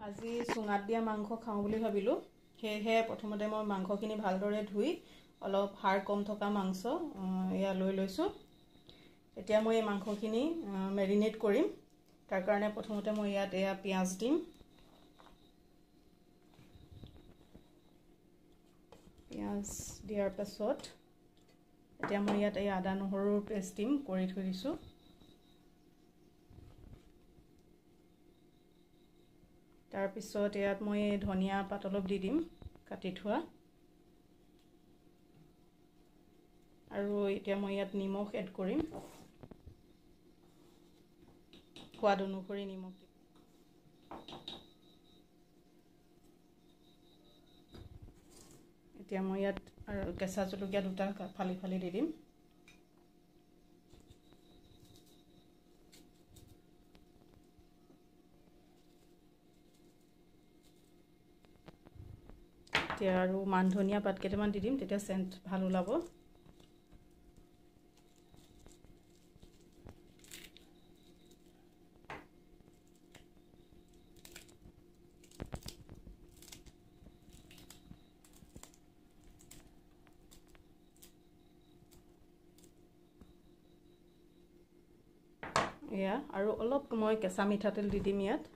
আজি চুঙাত দিয়া মাংস খাওঁ বুলি ভাবিলোঁ। সেয়েহে প্ৰথমতে মই মাংসখিনি ভালদৰে ধুই অলপ হাড় কম থকা মাংস এয়া লৈ লৈছোঁ। এতিয়া মই এই মাংসখিনি মেৰিনেট কৰিম। তাৰ কাৰণে প্ৰথমতে মই ইয়াত এয়া পিঁয়াজ দিম। পিঁয়াজ দিয়াৰ পাছত এতিয়া মই ইয়াত এই আদা নহৰুৰ পেষ্ট দিম, কৰি থৈ দিছোঁ। তাৰপিছত ইয়াত মই ধনিয়া পাত অলপ দি দিম কাটি থোৱা। আৰু এতিয়া মই ইয়াত নিমখ এড কৰিম, সোৱাদ অনুসৰি নিমখ দিম। এতিয়া মই ইয়াত আৰু কেঁচা জলকীয়া দুটা ফালি ফালি দি দিম। এতিয়া আৰু মান ধনিয়া পাত কেইটামান দি দিম, তেতিয়া চেণ্ট ভাল ওলাব। এয়া আৰু অলপ মই কেঁচা মিঠাতেল দি দিম ইয়াত।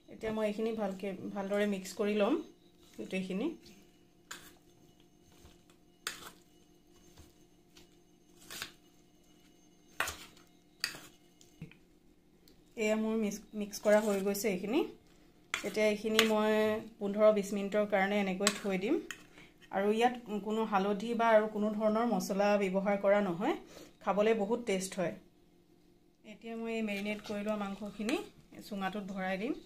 এতিয়া মই এইখিনি ভালদৰে মিক্স কৰি ল'ম গোটেইখিনি। এয়া মোৰ মিক্স কৰা হৈ গৈছে এইখিনি। এতিয়া এইখিনি মই 15-20 মিনিটৰ কাৰণে এনেকৈ থৈ দিম। আৰু ইয়াত কোনো হালধি বা আৰু কোনো ধৰণৰ মছলা ব্যৱহাৰ কৰা নহয়, খাবলৈ বহুত টেষ্ট হয়। এতিয়া মই এই মেৰিনেট কৰি লোৱা মাংসখিনি চুঙাটোত ভৰাই দিম।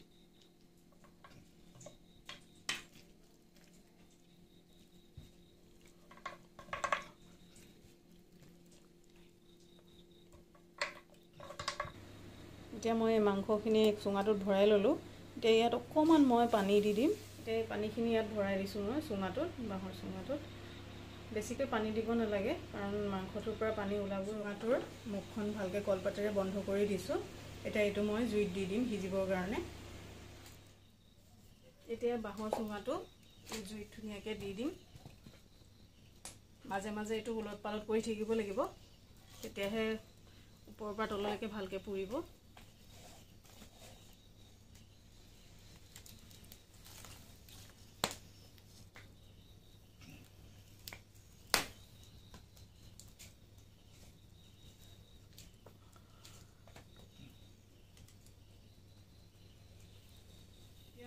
এতিয়া মই মাংসখিনি চুঙাটোত ভৰাই ল'লোঁ। এতিয়া ইয়াত অকণমান মই পানী দি দিম। এতিয়া এই পানীখিনি ইয়াত ভৰাই দিছোঁ মই চুঙাটোত, বাঁহৰ চুঙাটোত। বেছিকৈ পানী দিব নালাগে, কাৰণ মাংসটোৰ পৰা পানী ওলাব। চুঙাটোৰ মুখখন ভালকৈ কলপাতেৰে বন্ধ কৰি দিছোঁ। এতিয়া এইটো মই জুইত দি দিম সিজিবৰ কাৰণে। এতিয়া বাঁহৰ চুঙাটো জুইত ধুনীয়াকৈ দি দিম। মাজে মাজে এইটো ওলট পালট কৰি থাকিব লাগিব, তেতিয়াহে ওপৰৰ পৰা তললৈকে ভালকৈ পুৰিব।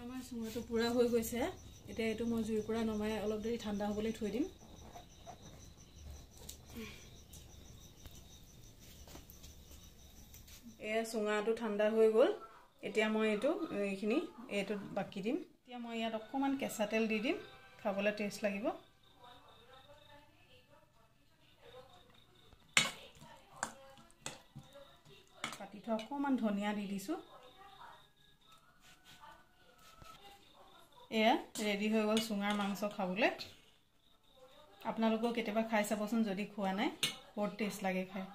আমাৰ চুঙাটো পুৰা হৈ গৈছে। এতিয়া এইটো মই জুইৰ পৰা নমাই অলপ দেৰি ঠাণ্ডা হ'বলৈ থৈ দিম। এয়া চুঙাটো ঠাণ্ডা হৈ গ'ল। এতিয়া মই এইখিনি এইটোত বাকি দিম। এতিয়া মই ইয়াত অকণমান কেঁচা তেল দি দিম, খাবলৈ টেষ্ট লাগিব। কাটি থোৱা অকণমান ধনিয়া দি দিছোঁ। এয়া ৰেডি হৈ গ'ল চুঙাৰ মাংস খাবলৈ। আপোনালোকেও কেতিয়াবা খাই চাবচোন যদি খোৱা নাই, বহুত টেষ্ট লাগে খাই।